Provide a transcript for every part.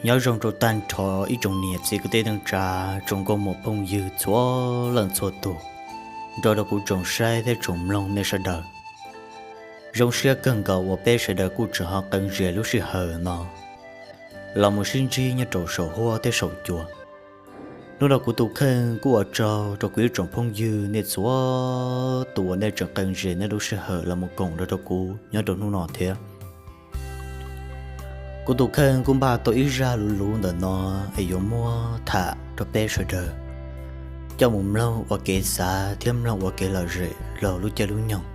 Nyob zoo rau tag nrho ib tsoom niam txiv kwv tij neej tsa, tsoom nkauj muam phooj ywg txhua leej txhua tus, nrog rau kuv tsoom saib thiab tsoom mloog nej sawv daws. Zoo siab kawg nkaus uas peb sawv daws kuj tseem ho qee zaum lub sij hawm no los mus sib ntsib nyob rau saum huab thiab saum cua. Hnub no kuv tus kheej kuj ua tsaug rau kuv ib tsoom phooj ywg nej txhua tus uas nej tseem qee zaum nej lub sij hawm los mus koom nrog rau kuv nyob rau hnub no thiab. Kuv tus kheej kuj npaj tau ib zaj luv luv ntawm no es yuav muab tham rau peb sawv daws coj mus mloog ua kev xav thiab mloog ua kev lom zem laug lub caij lub nyoog.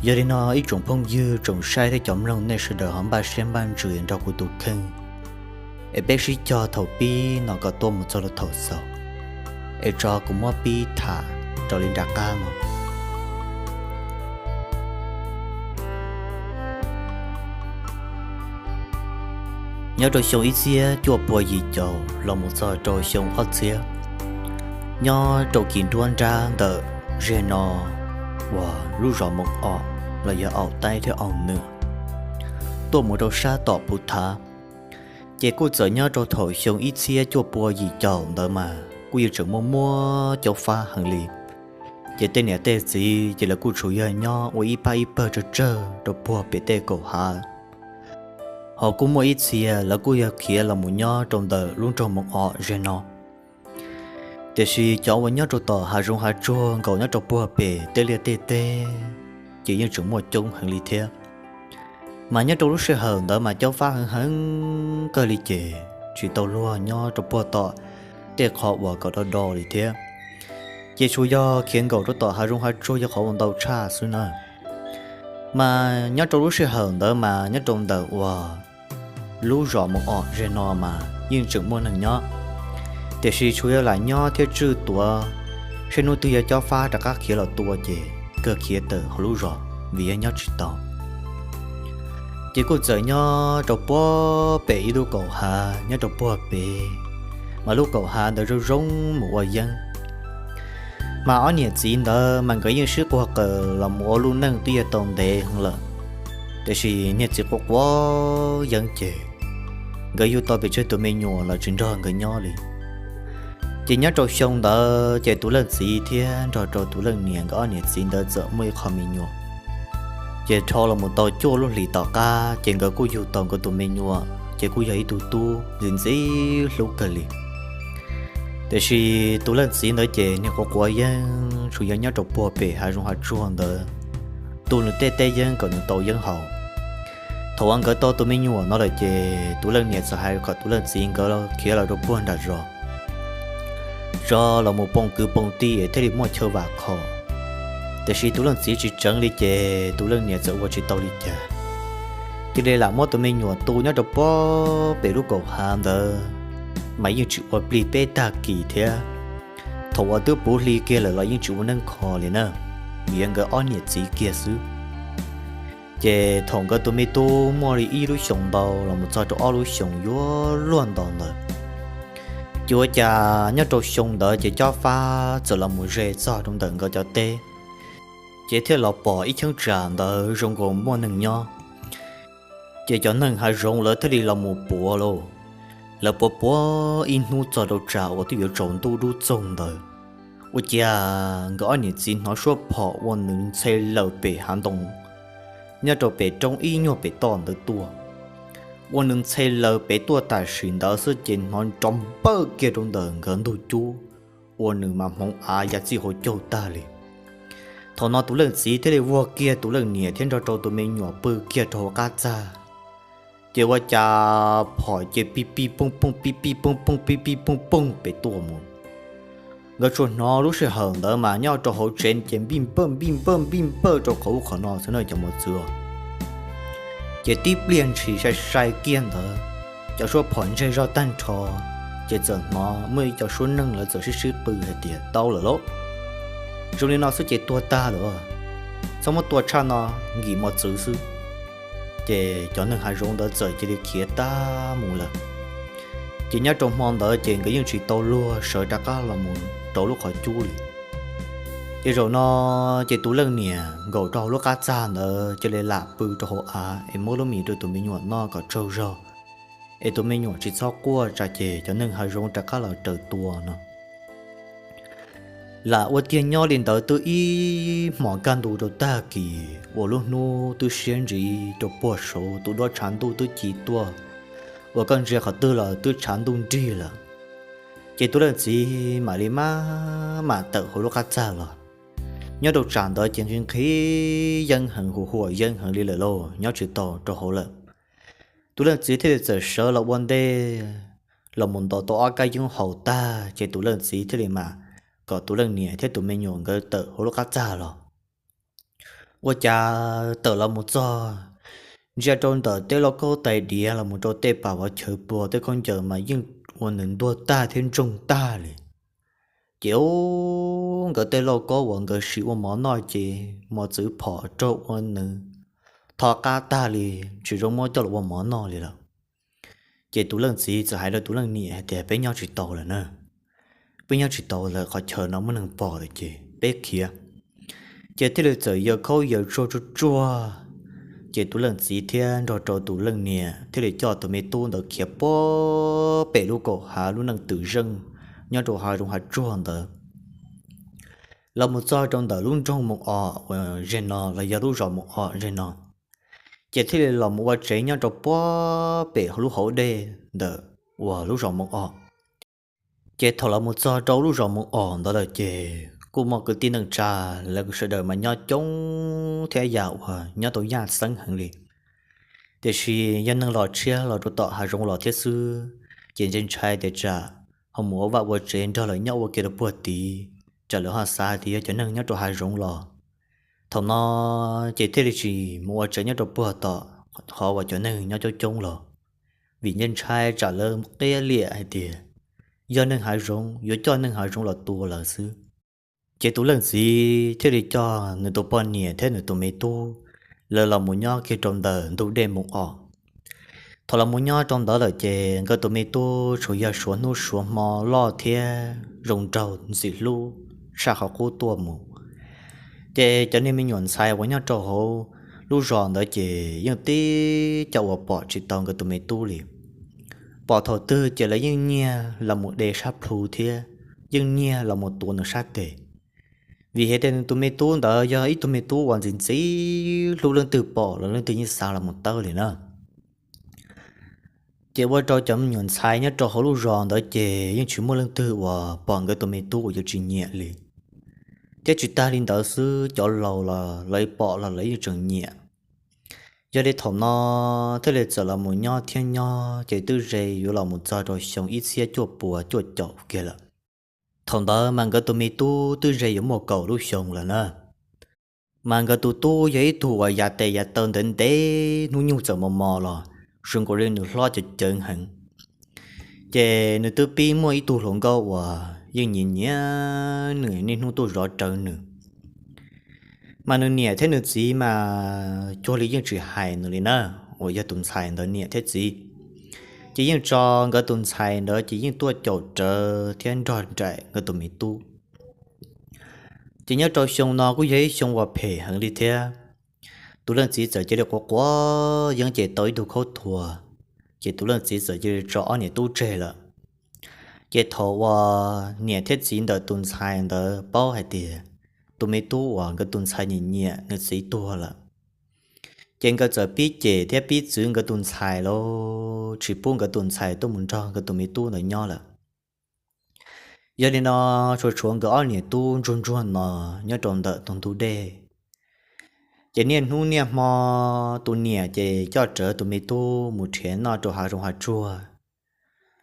Yog li no ib tsoom phooj ywg tsoom saib thiab cov mloog nej sawv daws ho npaj siab npaj ntsws nrog kuv tus kheej es peb sib cog thaum pib no kom tuaj mus txog rau thaum xaus, es tso kuv muab pib tham raws li nram qab no. Nyob rau xyoo ib txhiab cuaj pua yim caum los mus txog rau xyoo ob txhiab, nyob rau kis nruab nrab ntawm zeg no uas lub zos Moos Om los yog Aum Taib thiab Aum Nwm tuaj mus rau sab tom Phuv Thav. Ces kuj txawm nyob rau thaum xyoo ib txhiab cuaj pua yim caum ntawd mas kuj yeej tseem muaj muaj caub fab heev li. Ces tej niam tej txiv ces lawv kuj tsuas yog nyob ua ib pab ib pawg tsawg tsawg rau puag pem tej kaum hav. Ho kuj muaj ib txhia lawv kuj yog khiav los mus nyob rau ntawm lub nroog Moos Om zeg no. Tiam sis cov uas nyob rau tom hav zoov hav tsuag nkaus nyob rau puag pem tej liaj tej teb ces yeej tseem muaj coob heev li thiab. Mas nyob rau lub sij hawm ntawd mas caub fab heev heev kawg li ces tsis tau luag nyob rau puag tom tej qhov uas kom do do li thiab. Ces tsuas yog khiav nkaum rau tom hav zoov hav tsuag yog qhov uas ntau tshaj xwb na. Mas nyob rau lub sij hawm ntawd mas nyob rau ntawm uas lub zos Moos Om zeg no mas yeej tseem muaj neeg nyob, tiam sis tsuas yog lam nyob thiab tswj tuav, seb hnub twg yog caub fab rov qab khiav los tua ces kawg khiav tawm hauv lub zos vim yog nyob tsis tau. Ces kuj txawm nyob rau puag pem ib lub kaum hav nyob rau puag pem, mas lub kaum hav ntawd zoo zoo mus ua yeeb. Mas ob niam txiv ntawd mas nkawd yeej sib quag qawm los mus ua lub neej twb yog tau ntev heev lawm, tiam sis niag txiv quav quav yeeb ces nkawd yug tau pes tsawg tus me nyuam los tsis nrog nkawd nyob li. Ces nyob rau xyoo ntawd ces tus leej txiv thiab nrog rau tus leej niam nkawd ob niam txiv ntawd txawm muaj ib qho me nyuam. Ces dhau los mus tau cuaj lub hlis tom qab ces nkawd kuj yug tau nkawd tus me nyuam ces kuj yog ib tug tub ntxim ntxim hlub kawg li. Tiam sis tus leej txiv ntawd ces niag quav quav yeeb tsuas yog nyob rau puag pem hav zoov hav tsuag ntawd tu nws tej teb yeeb kom nws tau yeeb haus. Thaum uas nkawd tau tus me nyuam no lawm ces tus leej niam txawm hais kom tus leej txiv nkawd khiav los rau puag nram zos, tso los mus poo kwv poo tij es thiaj li muaj chaw vam khom. Tiam sis tus leej txiv tsis tseev li ces tus leej niam txawm ua tsis tau li cas, cia li lam muab tus me nyuam tu nyob rau puag pem lub kaum hav ntawd, mas yeej tsis ua plig peb tag kis thiab. Thaum uas twb puv hli kiag lawm los yeej tsis ua neeb kho li na, vim yog nkawd ob niam txiv kiag xwb. Ces thaum nkawd tus me tub muaj li ib lub xyoos ntau los mus txog rau ob lub xyoos yuav luag ntau ntawd, ces ua cas nyob rau xyoo ntawd ces cob fab txawm los mus ze txog rau ntawm nkawd cov teb, ces thiaj los pom ib cheeb tsam ntawd zoo nkaus muaj neeg nyob. Ces cov neeg hav zoov lawv thiaj li los mus puav lauj. Lawv puav puav ib hnub txog rau tsam uas twb yuav tsaus ntuj dub txoog ntawd, ua cas nkawd ob niam txiv hnov suab phom ua nws ntxhe laws pem hav ntoo nyob rau pem roob ib nyuag pem toj ntawd tuaj. Ua nws ntxhe laws pem tuaj tam sim ntawd xwb ces hnov nrov npawj kiag rau ntawm nkawd ntug cub, ua nws mas hmoov av ya txij hauv caug tag li. Thaum no tus leej txiv thiaj li vuag kiag tus leej niam thiab nrog rau tus me nyuam pw kiag rau hauv qab txag. Ces ua cas phom ces pij pij pooj pooj pij pij pooj pooj pij pij pooj pooj pem tuaj mus. Nkawd tsuas hnov lub sij hawm ntawd mas nyob rau hauv tsev ces npij npawj npij npawj npij npawj rau qhov ub qhov no xwb na cov mos txwv. Ces tib pliag ntshis sai sai kiag ntawd, cov suab phom ntseg zog tag nrho, ces txawm hnov muaj ib co suab neeg lawv txawm sib sib qw hais tias tau lawm lauj, zoo li no xwb ces tuag tag lawm, txhob muab tua tshaj no, nkim mos txwv xwb. Ces cov neeg hav zoov ntawd txawm cia li khiav tag mus lawm. Ces nyob rau hmo ntawd ces nkawd yeej tsis tau luag sawv rov qab los mus rau lub qhov cub li. Ces zaum no ces tus leej niam nkaum rau hauv lub qab txag ntawd cia li lam pw rau hauv av es muab lub mis rau tus me nyuam noj kom tsaug zog. es tus me nyuam tsis txhob quaj tsam ces cov neeg hav zoov rov qab los raws tua no. Lam ua tiag nyob li ntawd twb ib hmos kaj ntug rau tag kis uas lub hnub twb siab ntsiv rau puag saud, tus duab tshav ntuj twb ci tuaj uas koj ntsia qhov twg los twb tshav ntuj nrig lawm. Ces tus leej txiv mam li maj mam tawm hauv lub qab txag los. Nyob rau tsam ntawd ces nqhis nqhis yeeb heev, huam huam yeeb heev li lawm lauj, nyob tsis tau rau hauv lawm. Tus leej txiv thiaj li txawm sawv los ua ntej los mus ntaus tau ob kab yeeb haus tag ces tus leej txiv thiaj li mam kom tus leej niam thiab tus me nyuam nkawd tawm hauv lub qab txag los. Ua cas tawm los mus txog, ntsia rau ntawm tej lauj kaub tais diav los mus rau tej pas vov chawv pluas tej khaub ncaws mas yeej ua nws ntuag tag thiab ntsoog tag li. Ces ub, nkawd tej lauj kaub uas nkawd siv ua mov noj ces mos txwv phom raug ua nws tho qab tag li, tsis zoo muab coj los ua mov noj li lawm. Ces tus leej txiv txawm hais rau tus leej niam hais tias, peb nyob tsis tau lawm na, peb nyob tsis tau lawm, qhov chaw no muaj neeg pom lawm ces peb khiav. Ces thiaj li txawm yaws khaub yaws tsuag tsuag tsuag. Ces tus leej txiv thiab nrog rau tus leej niam thiaj li coj tus me tub ntawd khiav puag pem lub kaum hav lub neej twm zeej nyob rau hav zoov hav tsuag ntawd los mus txog rau ntawm lub nroog Moo Os uas ze no los yog lub zos Moo Os ze no. Ces thiaj li los mus ua tsev nyob rau puag pem hauv lub hauv dej ntawm uas lub zos Moo Os. Ces thaum los mus txog rau lub zos Moo Os ntawd lawm ces kuj muaj kwv tij neej tsa lawv sawv daws mas nyob coob thiab yam uas nyob tau yaj xeeb heev li. Tiam sis yog neeg los tshiab los rau tom hav zoov los thiab xwb, ces ntshai ntshai tias tsam ho mus ua vaj ua tsev nrog lawv nyob ua ke rau puag tid, tsam lawv ho xav tias yog cov neeg nyob rau hav zoov los. Thaum no ces thiaj li tsis mus ua tsev nyob rau puag tom qhov uas cov neeg nyob coob coob los, vim ntshai tsam lawv qia liam hais tias yog neeg hav zoov yuav coj neeg hav zoov los tua lawv xwb. Ces tus leej txiv thiaj li coj nws tus poj niam thiab nws tus me tub, lawv los mus nyob kiag rau ntawm ntug dej Moo Os. Thaum los mus nyob rau ntawd lawm ces nkawd tus me tub tsuas yog suav hnub suav hmo loj thiab zoo nraug ntxim hlub tshaj qhov qub tuaj mus. Ces cov niag me nyuam ntxhais uas nyob rau hauv lub zos ntawd ces yeej tib co uas pom tsis tau nkawd tus me tub li. Pom thaum twg ces lawv yeej nyiag los mus de sab plhu thiab yeej nyiag los mus tuav nws sab tes, vim hais tias nws tus me tub ntawd yog ib tug me tub uas ntxim ntxim hlub, leej twg pom los leej twg yeej xav los mus tawb li na. Ces ua rau cov me nyuam ntxhais nyob rau hauv lub zos ntawd ces yeej tsis muaj leej twg uas pom nkawd tus me tub uas yuav tsis nyiam li. Thiab tsis tag li ntawd xwb, cov laus los lawv pom los lawv yeej tseem nyiam. Yog li thaum no thiaj li txawm los mus nyob thiab nyob ces twb ze yuav los mus txog rau xyoo ib txhiab cuaj puas cuaj caum kiag lawm. Thaum ntawd mas nkawd tus me tub twb ze yuav muaj kaum lub xyoo lawm na. Mas nkawd tus tub yog ib tug uas yav tes yav taw ntev ntev, hnub nyoog txawm mos mos los zoo nkaus li nws hlob cov cawv heev. Ces nws twb pib muaj ib tug hluas nkauj uas yeej nyiam nyiam nws, niaj hnub tuaj zov rawv nws. Mas nws niam thiab nws txiv mas cuag li yeej tsis hais nws li na, uas yog tus ntxhais ntawd niam thiab txiv. Ces yeej tso nkawd tus ntxhais ntawd ces yeej tuaj caum rawv thiab nrog nraim nkawd tus me tub. Ces nyob rau xyoo no kuj yog ib xyoo uas phem heev li thiab. Tus leej txiv txawm cia li quav quav yeeb ces tau ib tug khaub thuas, ces tus leej txiv txawm cia li tso ob niam tub tseg lawm. Ces thaum uas niam thiab txiv ntawm tus ntxhais ntawd paub hais tias tus me tub uas nkawd tus ntxhais nyiam nyiam nws txiv tuag lawm, ces nkawd txawm pib cem thiab pib txwv nkawd tus ntxhais los tsis pub nkawd tus ntxhais tuaj mus nrog nkawd tus me tub ntawd nyob lawm. Yog li no, tsuas tshuav nkawd ob niam tub ntsuag ntsuag no nyob rau ntawm tus ntug dej. Ces niaj hnub niaj hmo tus niam ces coj rawv tus me tub mus nrhiav noj rau hav zoov hav tsuag.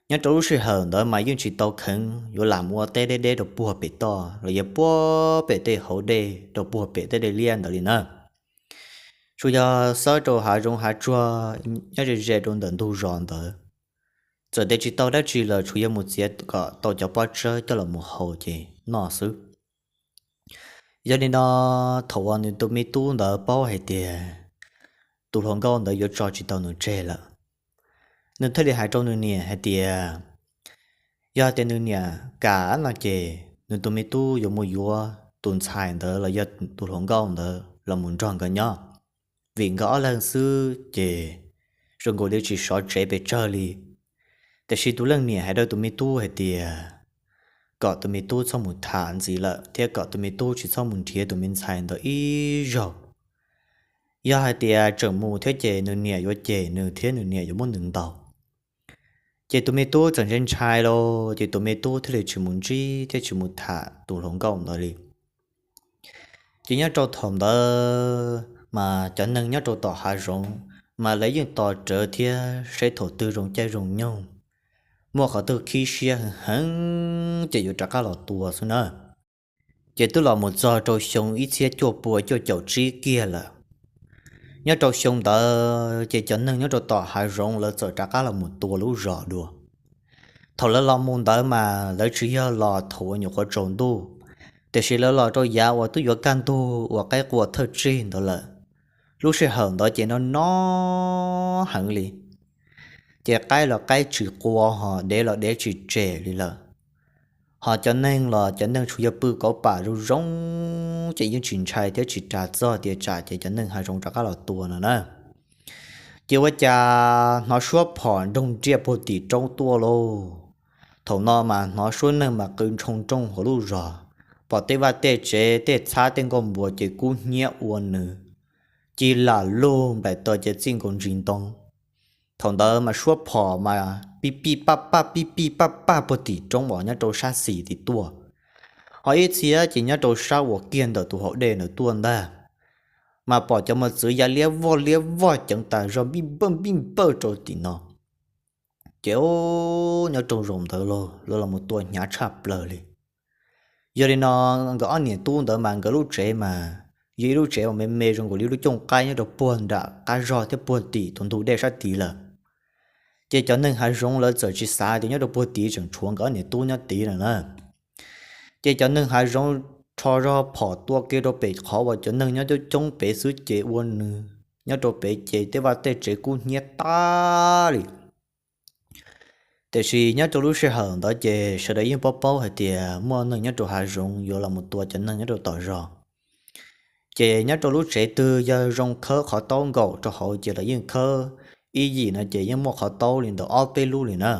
Nyob rau lub sij hawm ntawd mas yeej tsis tau kheev yuav lam mus ua teb deb deb rau puag pem toj los yog puag pem tej hauv dej rau puag pem tej dej liab ntawd li na. Tsuas yog xawb rau hav zoov hav tsuag nyob ze ze rau ntawm ntug zos ntawd. Txawm tias tsis tau dab tsi los tsuas yog mus txiav kom tau cov pob tsawb coj los mus hau ces noj xwb. Yog li no, thaum uas nws tus me tub ntawd paub hais tias tus hluas nkauj ntawd yuav tso tsis tau nws tseg lawm, nws thiaj li hais rau nws niam hais tias, yog tias nws niam kam no ces nws tus me tub yuav mus yuav tus ntxhais ntawd los yog tus hluas nkauj ntawd los mus nrog nkawd nyob, vim nkawd ob leeg xwb ces zoo nkaus li tsis sov tsev pes tsawg li. Tiam sis tus leej niam hais rau tus me tub hais tias kom tus me tub txhob mus tham ntxiv lawm thiab kom tus me tub tsis txhob mus nrhiav tus me ntxhais ntawd ib zaug. Yog hais tias tseem mus thiab ces nws niam yuav cem nws thiab nws niam yuav muab nws ntaus. Ces tus me tub txawm ntshai ntshai los ces tus me tub thiaj li tsis mus ntsib thiab tsis mus tham tus hluas nkauj ntawd li. Ces nyob rau thaum ntawd mas cov neeg nyob rau tom hav zoov mas lawv yeej tos rawv thiab saib thaum twg zoo caij zoo nyoog, muaj qhov twg khib siab heev heev ces yuav rov qab los tua xwb na. Ces twb los mus txog rau xyoo ib txhiab cuaj pua cuaj caum tsib kiag lawm. Nyob rau xyoo ntawd ces cov neeg nyob rau tom hav zoov lawv txawm rov qab los mus tua lub zos dua. Thaum lawv los mus ntawd mas lawv tsis yog los thaum uas nyuam qhuav tsaus ntuj, tiam sis lawv los rau yav uas twb yuav kaj ntug uas qaib qua thawj tsig ntawd lawm. Lub sij hawm ntawd ces no no heev li, ces qaib los qaib tsis qua ho dev los dev tsis tsem li lawm. Ho cov neeg los cov neeg tsuas yog pw kauv pam zoo zoo, ces yeej tsis ntshai thiab tsis ras txog tias tsam ces cov neeg hav zoov rov qab los tua no na. Ces ua cas hnov suab phom nroog nriaj puag tim roob tuaj lauj. Thaum no mas hnov suab neeg mas qw ntshoo nrooj hauv lub zos, pom tej vaj tej tsev tej txhab tej nkuaj npua ces kub hnyiab ua nws, ci lam lug nplaim taw ces txij nkaus ntsis ntoo. Thaum ntawd mas suab phom mas pij pij paj paj pij pij paj paj puag tim roob uas nyob rau sab xis tim tuaj, ho ib txhia ces nyob rau sab uas kiag ntawm tus hauv dej ntawd tuaj ntag. Mas pom cov mos txwv ya liab voj liab voj ceev tas zog npij npawj npij npawj rau tim no. Ces nyob rau zaum ntawd los lawv los mus tua hnyav tshaj plaws li. Yog li no nkawd ob niam tub ntawd mas nkawd lub tsev mas yog ib lub tsev uas me me zoo nkaus li lub cooj qaib nyob rau puag nram qab zog thiab puag tim tus ntug dej sab tid lawm. Ces cov neeg hav zoov lawv txawm tsis xav tias nyob rau puag tid tseem tshuav nkawd ob niam tub nyob tid lawm na. Ces cov neeg hav zoov rho zog phom tua kiag rau pem qhov uas cov neeg nyob coob coob pem xwb ces ua nws nyob rau pem ces tej vaj tej tsev kub hnyiab tag li. Tiam sis nyob rau lub sij hawm ntawd ces sawv daws yeej paub paub hais tias muaj neeg nyob rau hav zoov yuav los mus tua cov neeg nyob rau tom zos. Ces nyob rau lub tsev twg yog zoo khawb qhov taub nkaum rau hauv ces lawv yeej khawb ib yim no ces yeej muaj qhov taub li ntawm ob peb lub li na.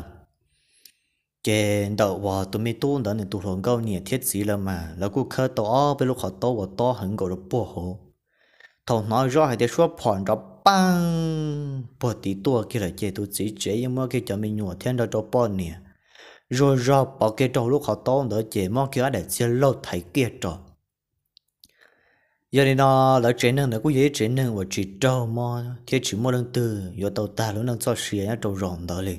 Ces ntawm uas tus me tub ntawd nws tus hluas nkauj niam thiab txiv lawv mas lawv kuj khawb tau ob peb lub qhov taub uas tob heev nkaus rau puag hauv. Thaum hnov zoj hais tias suab phom nrov paaj puag tid tuaj kiag lawm ces tus txiv tsev yeej muab kiag cov me nyuam thiab nrog rau poj niam zuag zog pov kiag rau hauv lub qhov taub ntawd ces muab kiag ob daim txiag laug thaiv kiag rau. Yog li no lawv tsev neeg ntawd kuj yog ib tsev neeg uas tsis raug mob thiab tsis muaj leej twg yuav tau tag lub neej txoj sia nyob rau zaum ntawd li.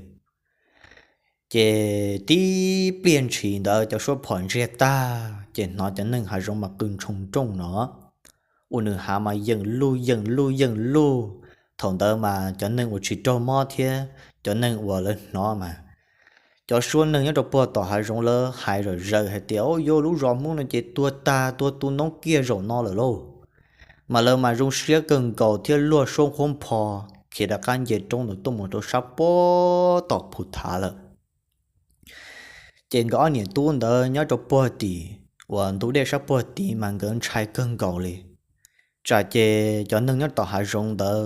Ces tib pliag ntshis ntawd cov suab phom ntsiag tag ces hnov cov neeg hav zoov mas qw ntshoo nrooj no ua nws hav mas yeem luj yeem luj yeem luj. Thaum ntawd mas cov neeg uas tsis raug mob thiab cov neeg uas lawv hnov mas cov suab neeg nyob rau puag tom hav zoov lawv hais zom zaws hais tias, Au, yuav lub zos Hmoob no ces tuag tag tuag tu noob kiag zaum no lawm lauj. Mas lawv mas zoo siab kawg nkaus thiab luag suab nqhuab npho khiav rov qab nce roob ntawd tuaj mus rau sab puag tom Phu Thav lawm. Ces nkawd ob niam tub ntawd nyob rau puag tim uas ntug dej sab puag tid mas nkawd ntshai kawg nkaus li. Tsam ces cov neeg nyob tom hav zoov ntawd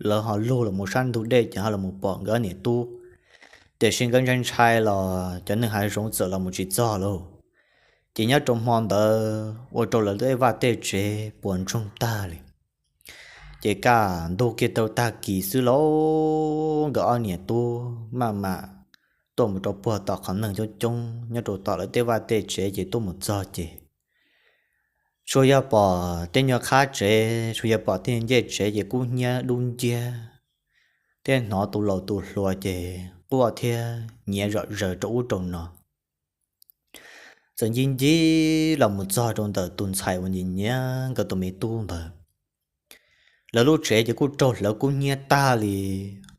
lawv ho lug los mus sab ntug dej ces ho los pom nkawd ob niam tub. Tiam sis nkawd ntshai ntshai los cov neeg hav zoov txawm los mus tsis txog lauj. Ces nyob rau hmo ntawd ua rau lawv tej vaj tej tsev puas ntsoog tag li. Ces kaj ntug kiag tau tag kis xwb lauj, nkawd ob niam tub maj mam tuaj mus rau puag tom qhov neeg coob coob nyob rau tom lawv tej vaj tej tsev ces tuaj mus txog ces tsuas yog pom tej nyuag qhab tsev, tsuas yog pom tej nyuag ncej tsev ces kub hnyiab dub nciab, thiab hnov tus laus tus hluas ces quaj thiab nyiav zom zaws rau ub rau no. Txawm ncig ncig los mus txog rau ntawm tus ntxhais uas nyiam nyiam nkawd tus me tub ntawd. Lawv lub tsev ces kuj raug hlawv kub hnyiab tag li,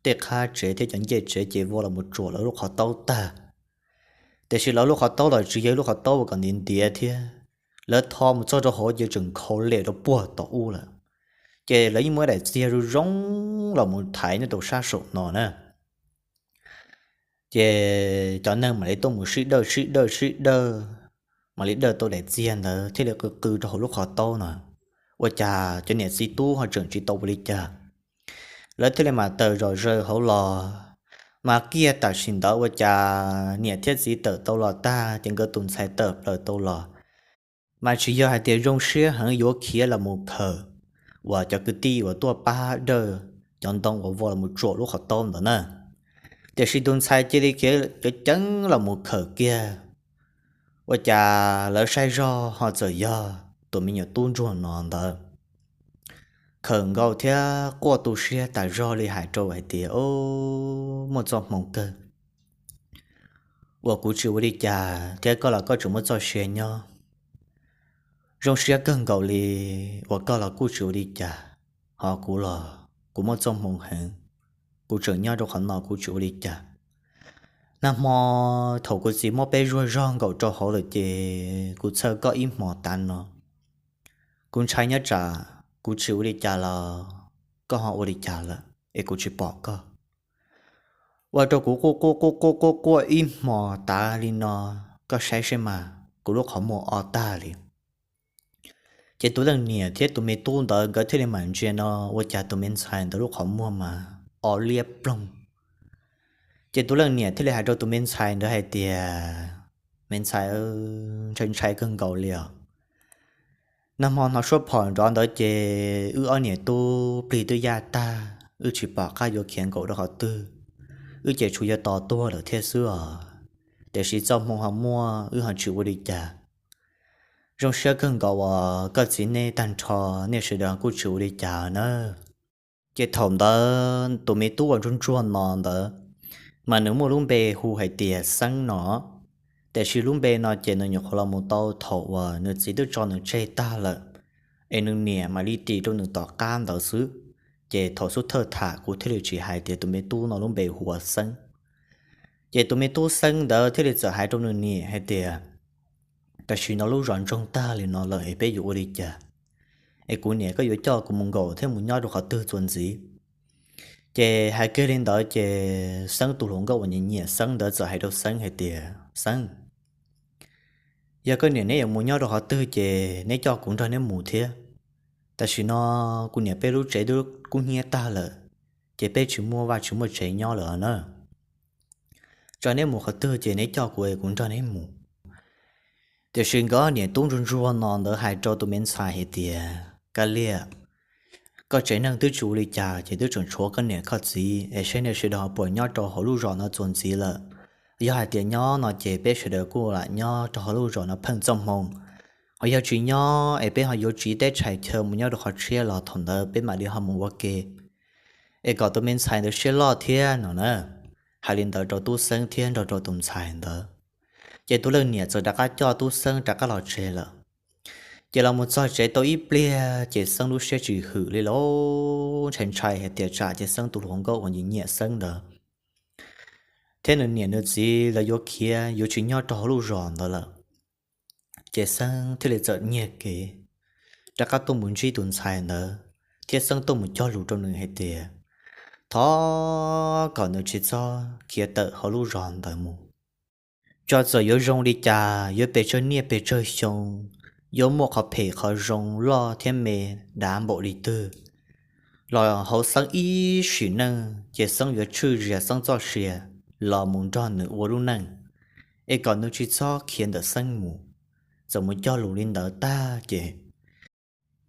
tej qhab tsev thiab cov ncej tsev ces vau los mus tsuam lawv lub qhov taub tag. Tiam sis lawv lub qhov taub los tsis yog ib lub qhov taub uas kom ntiav ntiav thiab, lawv tho mus txog rau hauv ces tseem nkhaus lem rau puag tom ub lawm. Ces lawv yeej muaj ib daim txiag zoo zoo los mus thaiv nyob rau sab saum no na. Ces cov neeg mam li tuaj mus sib dawj sib dawj sib dawj, mam li dawj tau daim txiag ntawd thiaj li qw qw rau hauv lub qhov taub no. Ua cas cov niam txiv tub ho tseem tsis tau ua li cas. Lawv thiaj li mam tawm zom zaws hauv los. Mas kiag tam sim ntawd ua cas niam thiab txiv tawm tau los tag ces nkawd tus ntxhais tawm plaws tau los. Mas tsis yog hais tias zoo siab heev yuav khiav los mus khawm uas cov kwv tij uas tuaj pab dawj cov ntoo uas vau los mus tsuam lub qhov taub ntawd na, tiam sis tus ntxhais cia li khiav ceev ceev los mus khawm kiag. Ua cas lawv saib zog ho txawm yog tus me nyuam tub ntsuag no ntawd khawm nkaus thiab quaj tu siab tas zog li hais rau hais tias, O, muaj txoj hmoo kawg uas kuv tsis ua li cas thiab koj los koj tseem muaj txoj sia nyob. Zoo siab kawg nkaus li uas koj los kuj tsis ua li cas, ho kuv los kuv muaj txoj hmoo heev, kuv tseem nyob rau qhov no kuv tsis ua li cas. Nag hmo thaum kuv txiv muab peb zuag zog nkaum rau hauv lawm ces kuv txhawj koj ib hmo tav no. Kuv ntshai nyob tsam kuv tsis ua li cas los koj ho ua li cas lawm es kuv tsis pom koj. Ua rau kuv quaj quaj quaj quaj quaj quaj ib hmo tav li no, koj saib seb mas kuv lub qhov muag o tag li. Ces tus leej niam thiab tus me tub ntawd nkawd thiaj li mam ntsia no ua cas tus me ntxhais ntawd lub qhov muag mas o liab ploog. Ces tus leej niam thiaj li hais rau tus me ntxhais ntawd hais tias, Me ntxhais, ntshai ntshai kawg nkaus li os. Nag hmo hnov suab phom nrov ntawd ces wb ob niam tub plig twb yaj tag, wb tsis pom qab yuav khiav nkaum rau qhov twg, wb ces tsuas yog tos tuag lawm thiab xwb os. Tiam sis txoj hmoo ho muaj, wb ho tsis ua li cas. Zoo siab kawg nkaus uas koj txiv nej tag nrho nej sawv daws kuj tsis ua li cas na. Ces thaum ntawd tus me tub uas ntsuag ntsuag no ntawd mas nws muaj lub npe hu hais tias Xeeb no. Tiam sis lub npe no ces nws nyuam qhuav los mus tau thaum uas nws txiv twb tso nws tseg tag lawm, es nws niam mam li tis rau nws tom qab ntawd xwb. Ces thaum xub thawj tham kuv thiaj li tsis hais tias tus me tub no lub npe hu ua Xeeb. Ces tus me tub Xeeb ntawd thiaj li txawm hais rau nws niam hais tias, Tam sim no lub zos ntsoog tag li no lawm es peb yuav ua li cas? Es kuv niam koj yuav coj kuv mus nkaum thiab mus nyob rau qhov twg txuas ntxiv? Ces hais kiag li ntawd ces Xeeb tus hluas nkauj uas nyiam nyiam Xeeb ntawd txawm hais rau Xeeb hais tias, Xeeb, yog koj niam neb yuav mus nyob rau qhov twg ces neb coj kuv nrog neb mus thiab. Tam sim no kuv niam peb lub tsev twb kub hnyiab tag lawm, ces peb tsis muaj vaj tsis muaj tsev nyob lawm na. Tso neb mus qhov twg ces neb coj kuv es kuv nrog neb mus. Tiam sis nkawd niam tub ntsuag ntsuag no ntawd hais rau tus me ntxhais hais tias, Kab liam, koj tsev neeg twb tsis ua li cas ces twb tseem tshuav koj niam koj txiv es seb nej sawv daws puas nyob rau hauv lub zos no txuas ntxiv lawm. Yog hais tias nyob no ces peb sawv daws kuj lam nyob rau hauv lub zos no pheej txoj hmoo. Ho yog tsis nyob es peb ho yuav tsiv teb tshais chaw mus nyob rau qhov tshiab los thaum ntawd peb mam li ho mus ua ke. Es kom tus me ntxhais ntawd siab loj thiab no na. Hais li ntawd rau tub Xeeb thiab nrog rau tus ntxhais ntawd, ces tus leej niam txawm rov qab coj tub Xeeb rov qab los tsev lawm. Ces los mus txog tsev tau ib pliag ces Xeeb lub siab tsis hwm li los ntshai ntshai hais tias tsam ces Xeeb tus hluas nkauj uas nyiam nyiam Xeeb ntawd thiab nws niam nws txiv lawv yuav khiav yuav tsis nyob rau hauv lub zos ntawd lawm. Ces Xeeb thiaj li txawm nyiag kev rov qab tuaj mus ntsib tus ntxhais ntawd, thiab Xeeb tuaj mus cog lus rau nws hais tias thov kom nws tsis txhob khiav tawm hauv lub zos ntawd mus. Tso txawm yuav zoo li cas, yuav pes tsawg niaj pes tsawg xyoo, yuav muaj qhov phem qhov zoo loj thiab me dav npaum li twg los hauv Xeeb ib sim neej ces Xeeb yuav tshwj zias Xeeb txoj sia los mus nrog nws ua lub neej, es kom nws tsis txhob khiav ntawm Xeeb mus. Txawm mus cog lus li ntawd tag ces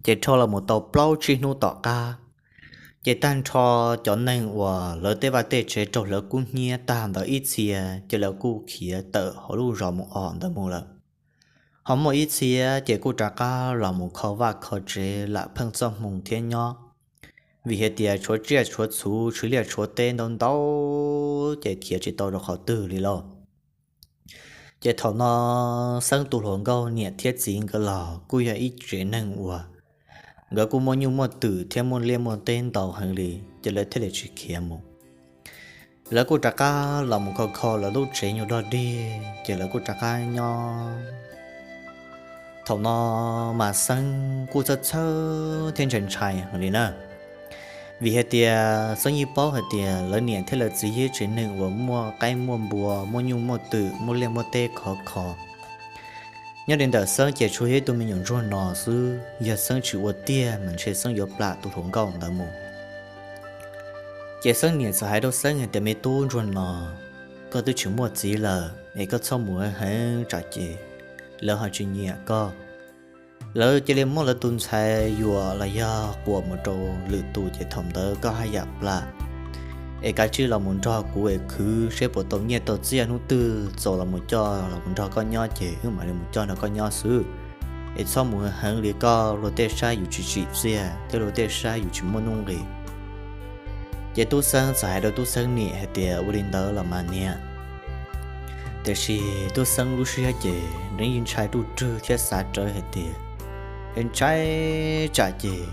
ces rho los mus tau plaub tsib hnub tom qab, ces tag nrho cov neeg uas lawv tej vaj tej tsev raug lawv kub hnyiab tag ntawd ib txhia ces lawv kuj khiav tawm hauv lub zos mus os ntawd mus lawm. Ho muaj ib txhia ces kuj rov qab los mus kho vaj kho tsev lam pheej txoj hmoo thiab nyob, vim hais tias tshuav tsiaj tshuav txhu tshuav liaj tshuav teb ntau ntau ces khiav tsis tau rau qhov twg li lauj. Ces thaum no Xeeb tus hluas nkauj niam thiab txiv nkawd los kuj yog ib tsev neeg uas nkawd kuj muaj nyuj muaj twm thiab muaj liaj muaj teb ntau heev li, ces lawv thiaj li tsis khiav mus. Lawv kuj rov qab los mus kho kho lawv lub tsev nyuag dog dig ces lawv kuj rov qab nyob. Thaum no mas Xeeb kuj txhawj txhawj thiab ntshai ntshai heev li na, vim hais tias Xeeb yeej paub hais tias lawv niam thiab lawv txiv yog ib tsev neeg uas muaj qaib muaj npua muaj nyuj muaj twm muaj liaj muaj teb khov kho. Nyob li ntawm Xeeb ces tsuas yog ib tug me nyuam ntsuag no xwb, yog Xeeb tsis ua tiag mas ntshe Xeeb yuav plam tus hluas nkauj ntawd mus. Ces Xeeb niam txawm hais rau Xeeb hais tias, Me tub ntsuag no, koj twb tsis muaj txiv lawm es koj txhob mus heev tsam ces lawv ho tsis nyiam koj. Lawv cia li muab lawv tus ntxhais yuam los yog quas mus rau lwm tus ces thaum ntawd koj haj yam plam. Es kav tsij los mus nrog kuv es khwv seb puas tau nyiaj tau txiaj, hnub twg txaus los mus coj los mus nrog koj nyob ces wb mam li mus coj nrog koj nyob xwb. Es txhob mus heev li, koj luag tej sab yus tsis tsim txiaj thiab luag tej sab yus tsis muaj nuj nqis. Ces Tub Xeeb txawm hais rau Tub Xeeb niam hais tias, Ua li ntawd los mas niam. Tiam sis Tub Xeeb lub siab ces nws yeej ntshai ruj rwg thiab xav rawv hais tias, Ntshai tsam ces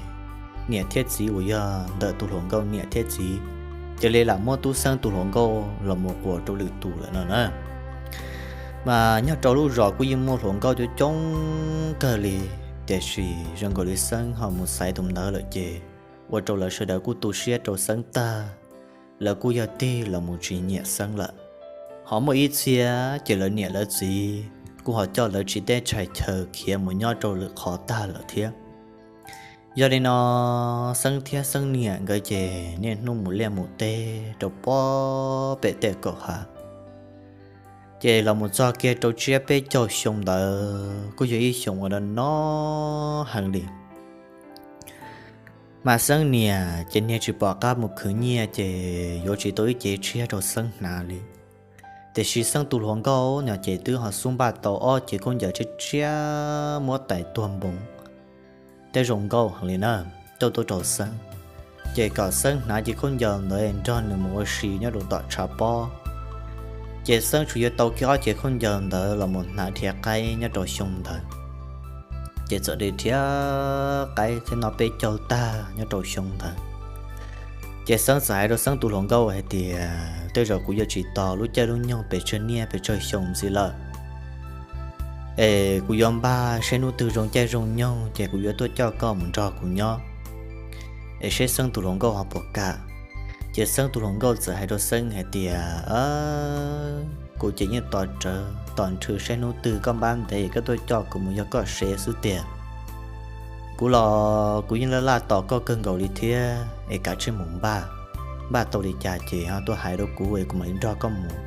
niam thiab txiv uas yog ntawm tus hluas nkauj niam thiab txiv cia li lam muab Tub Xeeb tus hluas nkauj los mus quas rau lwm tus lawm no na. Mas nyob rau lub zos kuj yeej muaj hluas nkauj coob coob kawg li, tiam sis zoo nkaus li Xeeb ho mus xaiv tus ntawd lawm ces ua rau lawv sawv daws kuj tu siab rau Xeeb tag. Lawv kuj yog tig los mus tsis nyiam Xeeb lawm. Ho muaj ib txhia ces lawv niam lawv txiv kuj ho coj lawv tsiv teb tshais chaw khiav mus nyob rau lwm qhov tag lawm thiab. Yog li no, Xeeb thiab Xeeb niam nkawd ces niaj hnub mus liaj mus teb rau pob pem tej kaum hav. Ces los mus txog kiag rau tsiab peb caug xyoo ntawd kuj yog ib xyoo uas no no heev li. Mas Xeeb niam ces niag tsis pom qab mus khwv nyiaj ces yuav tsis tau ib cev tshiab rau Xeeb hnav li. Tiam sis Xeeb tus hluas nkauj no ces twb ho xub npaj tau ob cev khaub ncaws tshiab tshiab muab tais tuag npoos thiab zoo nkauj heev li na, coj tuaj rau Xeeb. Ces kom Xeeb hnav cev khaub ncaws ntawd nrog nws mus ua si nyob rau tom tshav pob. Ces Xeeb tsuas yuav tau kiag ob cev khaub ncaws ntawd los mus hnav dhia qaib nyob rau xyoo ntawd. Ces txawm dhia qaib thiab noj peb caug tag nyob rau xyoo ntawd. Ces Xeeb txawm hais rau Xeeb tus hluas nkauj hais tias, Tej zaum kuv yuav tsis tos lub caij lub nyoog pes tsawg niaj pes tsawg xyoo ntxiv lawm. Es kuv yuav npaj seb hnub twg zoo caij zoo nyoog ces kuv yuav tuaj coj koj mus nrog kuv nyob, es seb Xeeb tus hluas nkauj ho puas kam. Ces Xeeb tus hluas nkauj txawm hais rau Xeeb hais tias, Kuv ces yeej tos rawv tos nrhw seb hnub twg koj npab ntev koj tuaj coj kuv mus yog koj sev xwb tiag. Kuv los kuv yeej laj laj tos koj kawg nkaus li thiab, es kav tsij mus npaj, npaj tau li cas ces ho tuaj hais rau kuv es kuv mam li nrog koj mus.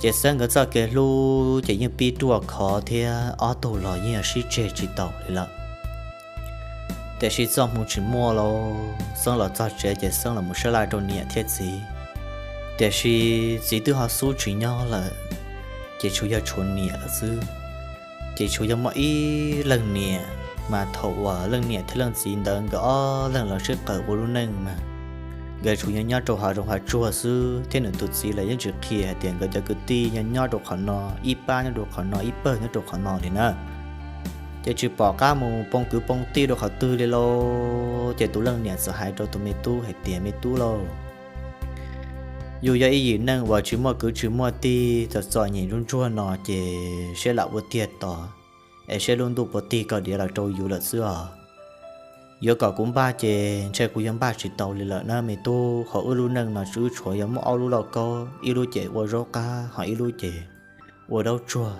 Ces Xeeb nkawd txoj kev hlub ces yeej pib ruaj khov thiab ob tug los yeej sib tseg tsis taus li lawm. Tiam sis txoj hmoo tsis muaj lauj, Xeeb los txog tsev ces Xeeb los mus sab laj rau niam thiab txiv. Tiam sis txiv twb ho xub tsis nyob lawm, ces tsuas yog tshuav niam lawm xwb. Ces tsuas yog muaj ib leej niam, mas thaum uas leej niam thiab leej txiv ntawd nkawd ob leeg los sib qawm ua lub neej mas nkawd tsuas yog nyob rau hav zoov hav tsuag xwb, thiab nws tus txiv los yeej tsis qhia hais tias nkawd cov kwv tij yog nyob rau qhov no, ib pab nyob rau qhov no, ib pawg nyob rau qhov no li na. Ces tsis pom qab mus poob kwv poob tij rau qhov twg li lauj. Ces tus leej niam txawm hais rau tus me tub hais tias, Me tub lauj, yus yog ib yim neej uas tsis muaj kwv tsis muaj tij, txom txom nyem ntsuag ntsuag no ces seb lam ua tiag tod, es seb lub ntuj puas tig koj diav los rau yus lawm xwb os. Yuav kom kuv npaj ces ntshe kuv yuav npaj tsis tau li lawm na me tub. Hauv wb lub neej no wb tshuav yog muaj ob lub lauj kaub, ib lub ces ua zaub qab, ho ib lub ces ua zaub tsuag.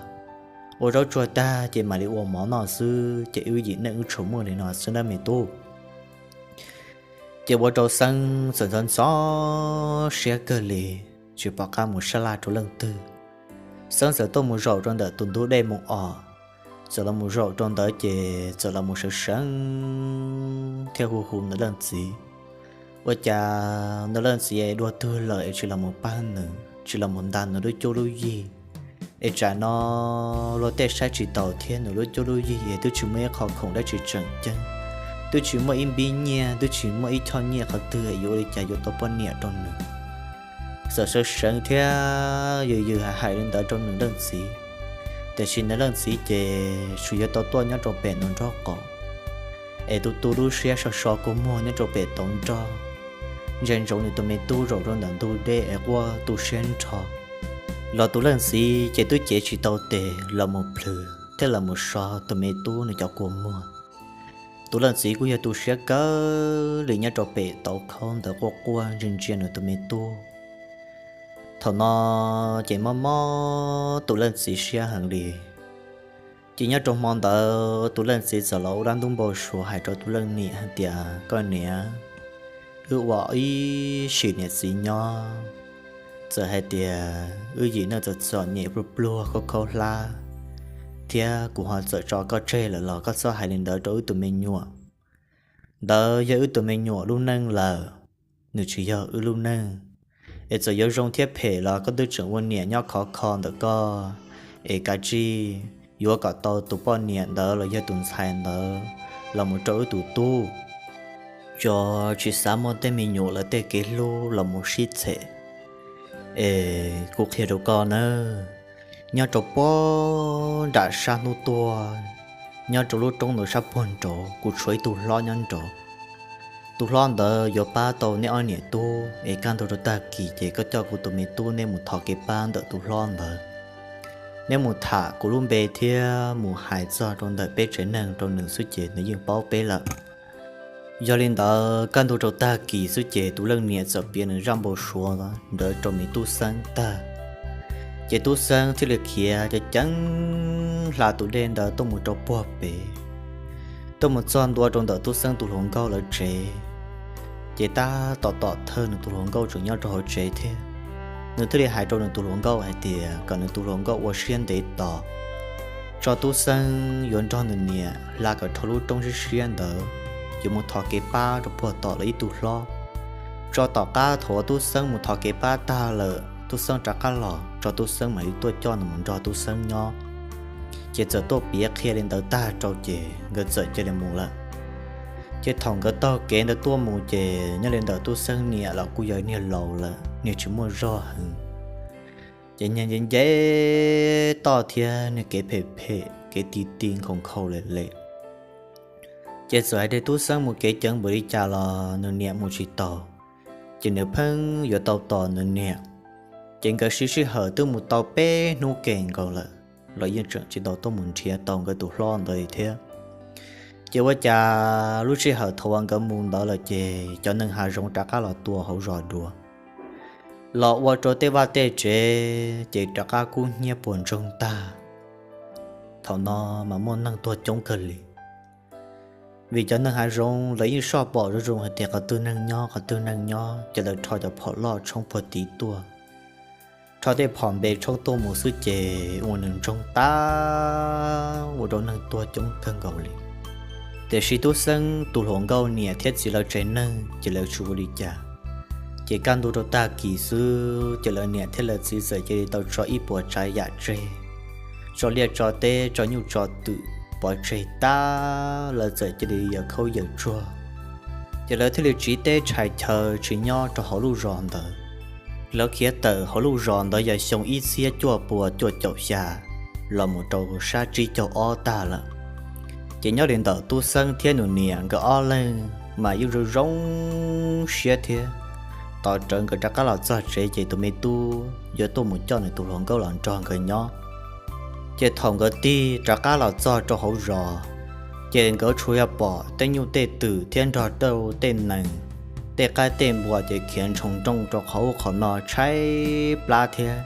Ua zaub tsuag tag ces mam li ua mov noj xwb, ces wb yim neej wb tshuav muaj li no xwb na me tub. Ces ua rau Xeeb txawm ntxhov ntxhov siab kawg li, tsis pom qab mus sab laj rau leej twg. Xeeb txawm tuaj mus zaum rau ntawm tus ntug dej mus os, txawm los mus zaum rau ntawd ces txawm los mus sawv seev thiab hu hu nws leej txiv. Ua cas nws leej txiv dua twg lawm es tsis los mus pab nws, tsis los mus ntas nws lub cuab lub yig. Es tsam no luag tej saib tsis taus thiab nws lub cuab lub yig es twb tsis muaj ib qho khoom dab tsi tseem ceeb, twb tsis muaj ib npib nyiaj, twb tsis muaj ib choj nyiaj qhov twg es yuav ua li cas yuav tau poj niam rau nws. Txawm sawv seev thiab yws yws hais hais li ntawd rau nws leej txiv, tiam sis nws leej txiv ces tsuas yuav tau tuaj nyob rau pem nws nraub qaum, es tu tu lub siab so so kua muag nyob rau pem tauv nroj, ntsia ntsoov nws tus me tub zaum rau ntawm ntug dej es quaj tu siab nrho. Los tus leej txiv ces twb cev tsis tau tes los mus plhws thiab los mus so tus me tub nws cov kua muag. Tus leej txiv kuj yog tu siab kawg li nyob rau pem tauv khaub ntawd quaj quaj ntsia ntsia nws tus me tub. Thaum no ces mob mob tus leej txiv siab heev li. Ces nyob rau hmo ntawd tus leej txiv txawm los ua dab ntub npau suav hais rau tus leej niam hais tias, Koj niam, Wb ua ib sim niam txiv nyob, txawm hais tias wb yim neej txom txom nyem pluag pluag khaub khaub hlab, thiab kuv ho txawm tso koj tseg lawm los koj txhob hais li ntawd rau wb tus me nyuam. Ntawd yog wb tus me nyuam lub neej lawm, nws tsis yog wb lub neej. Es txawm yuav zoo thiab phem los koj twb tseem ua niam nyob khov kho ntawm koj, es kav tsij yuav kom tau tus poj niam ntawd los yog tus ntxhais ntawd los mus rau wb tus tub. Tso, tsis xav muaj tej me nyuam lawv tej kev hlub los mus sib txhem. Es kuv qhia rau koj nawb, nyob rau puag nram sab hnub tuaj, nyob rau lub roob ntawd sab puag nraud kuv tshuav ib tug hlob nyob nraud. Tus hlob ntawd yuav pab tau neb ob niam tub, es kaj ntug rau tag kis ces koj coj kuv tus me tub neb mus thov kev pab ntawm tus hlob ntawd. Neb mus tham kuv lub npe thiab mus hais txog rau ntawm peb tsev neeg rau nws xwb ces nws yeej paub peb lawm. Yog li ntawd kaj ntug rau tag kis xwb ces tus leej niam txawm piav nws zaj npau suav ntawd rau me tub Xeeb tag. Ces tub Xeeb thiaj li khiav ceev ceev hla tus dej ntawd tuaj mus rau puag pem, tuaj mus txog ntua rau ntawm tub Xeeb tus hluas nkauj lawv tsev. Ces tab tom tom thawj nws tus hluas nkauj tseem nyob rau hauv tsev thiab, nws thiaj li hais rau nws tus hluas nkauj hais tias kom nws tus hluas nkauj ua siab ntev tos, tso tub Xeeb yuav nrog nws niam hla kom dhau lub roob siab siab ntawd, yuav mus thov kev pab rau puag tom lawv ib tug hlob. Tso tom qab thaum uas tub Xeeb mus thov kev pab tag lawm tub Xeeb rov qab los tso tub Xeeb mam li tuaj coj nws mus nrog tub Xeeb nyob. Ces txawm tuaj piav qhia li ntawd tag rau ces nkawd txawm cia li mus lawm. Ces thaum nkawd taug kev ntawd tuaj mus ces nyob li ntawm tub Xeeb niam los kuj yog niag laus lawm, niag tsis muaj zog heev. Ces niag nce nce toj thiab niag kev phem phem kev ti ti nkhaus nkhaus le le. Ces txawm hais tias tub Xeeb mus kev ceev npaum li cas los nws niam mus tsis taus, ces nws pheej yuav tau tos nws niam. Ces nkawd siv sij hawm twb mus tau peb hnub kev nkaus lawm los yeej tseem tsis tau tuaj mus nrhiav tau nkawd tus hlob ntawd li thiab. Ces ua cas lub sij hawm thaum uas nkawd mus ntawd lawm ces cov neeg hav zoov rov qab los tua hauv zos dua, los ua rau tej vaj tej tsev ces rov qab kub hnyiab puas ntsoog tag. Thaum no mas muaj neeg tuag coob kawg li, vim cov neeg hav zoov lawv yeej soj pom zoo zoo hais tias qhov twg neeg nyob qhov twg neeg nyob ces lawv rho cov phom loj tshoob puag tid tuaj, rho tej phom npe tshoob tuaj mus xwb ces ua nws ntsoog tag ua rau neeg tuag coob kawg nkaus li. Tiam sis tub Xeeb tus hluas nkauj niam thiab txiv lawv tsev neeg ces lawv tsis ua li cas. Ces kaj ntug rau tag kis xwb ces lawv niam thiab lawv txiv txawm cia li tau tso ib puas tsav yam tseg, tso liaj tso teb tso nyuj tso twm pov tseg tag, lawv txawm cia li yawm khaub yawm tsuag. Ces lawv thiaj li tsiv teb tshais chaw tsis nyob rau hauv lub zos ntawd. Lawv khiav tawm hauv lub zos ntawd yog xyoo ib txhiab cuaj pua cuaj caum xya los mus rau sab tsib caug ob tag lawm. Ces nyob li ntawm tub Xeeb thiab nws niam nkawd ob leeg mas yeej zoo zoo siab thiab. Tos rawv nkawd rov qab los txog tsev ces tus me tub yuav tuaj mus coj nws tus hluas nkauj los nrog nkawd nyob. Ces thaum nkawd tig rov qab los txog rau hauv zos, ces nkawd tsuas yog pom tej nyuj tej twm thiab nrog rau tej nees, tej qaib tej npua ces khiav ntshoo nrooj rau qhov ub qhov no tshaib plab thiab,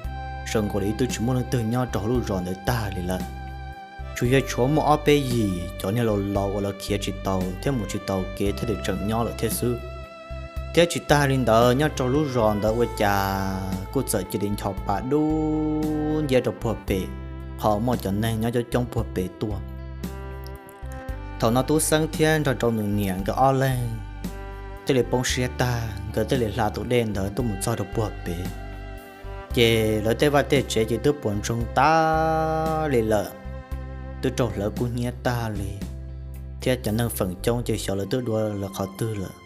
zoo nkaus li twb tsis muaj leej twg nyob rau hauv lub zos ntawd tag li lawm. Tsuas yog tshuav muaj ob peb yim cov niag laus laus uas lawv khiav tsis tau thiab mus tsis tau kev thiaj li tseem nyob lawm thiab xwb. Thiab tsis tag li ntawd nyob rau lub zos ntawd ua cas kuj txawm cia li ncho pa dub nciab rau puag pem, qhov muaj cov neeg nyob coob coob puag pem tuaj. Thaum no tub Xeeb thiab nrog rau nws niam nkawd ob leeg thiaj li poob siab tag, nkawd thiaj li hla tus dej ntawd tuaj mus txog rau puag pem. Ces lawv tej vaj tej tsev ces twb puas ntsoog tag li lawm, twb raug hlawv kub hnyiab tag li, thiab cov neeg feem coob ces xyov lawv twb dua lawv qhov twg lawm.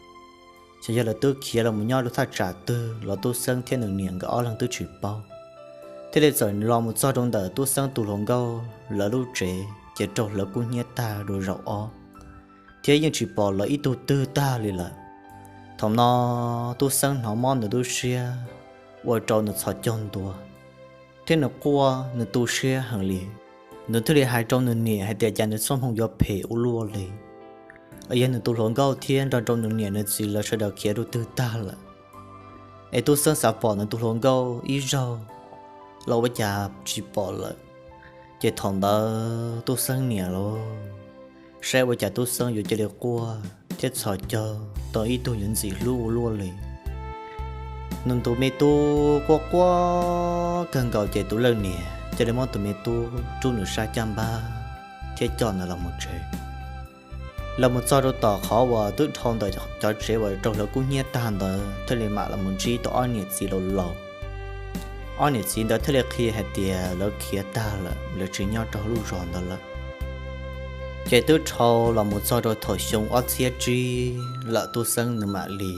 Xyov yog lawv twb khiav los mus nyob rau thaj tsam twg los tub Xeeb thiab nws niam nkawd ob leeg twb tsis paub. Thiaj li txawm los mus txog rau ntawm tub Xeeb tus hluas nkauj lawv lub tsev ces raug hlawv kub hnyiab tag dua zaum ob, thiab yeej tsis pom lawv ib tug twg tag li lawm. Thaum no tub Xeeb hnov mob nws lub siab, ua rau nws txhos caug ntua, thiab nws quaj nws tu siab heev li. Nws thiaj li hais rau nws niam hais tias cas nws txoj hmoo yuav phem ua luaj li, yog nws tus hluas nkauj thiab nrog rau nws niam nws txiv lawv sawv daws khiav rau twg tag lawm. Es tub Xeeb xav pom nws tus hluas nkauj ib zaug los ua cas tsis pom lawm. Ces thaum ntawd tub Xeeb niam los saib ua cas tub Xeeb yuav cia li quaj thiab txhos caug tau ib tug yuav ntxim hlub ua luaj li. Nws tus me tub quaj quaj kawg nkaus ces tus leej niam cia li muab tus me tub rub nws sab caj npab thiab coj ntawd los mus tsev. Los mus txog rau tom qhov uas twb dhau ntawm cov tsev uas raug lawv kub hnyiab tag ntawd thiaj li mam los mus ntsib tau ob niam txiv laus laus. Ob niam txiv ntawd thiaj li qhia hais tias lawv khiav tag lawm, lawv tsis nyob rau lub zos ntawd lawm. Ces twb dhau los mus txog rau thaum xyoo ob txhiab tsib lawm tub Xeeb nws mam li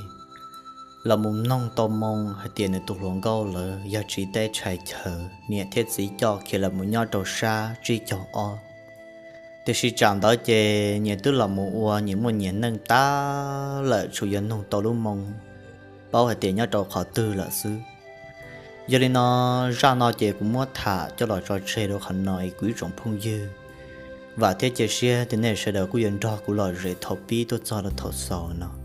los mus mloog tau moo hais tias nws tus hluas nkauj lawv yog tsiv teb tshais chaw, niam thiab txiv coj khiav los mus nyob rau sab tsib caug ob. Tiam sis tsam ntawd ces nyias twb los mus ua nyias muaj nyias neej tag lawm, tsuas yog nug tau lub moo paub hais tias nyob rau qhov twg lawm xwb. Yog li no, zaj no ces kuv muab tham coj los tso tseg rau qhov no es kuv ib tsoom phooj ywg, vam thiab cia siab tias nej sawv daws kuj yuav nrog kuv lom zem thaum pib tuaj txog rau thaum xaus no.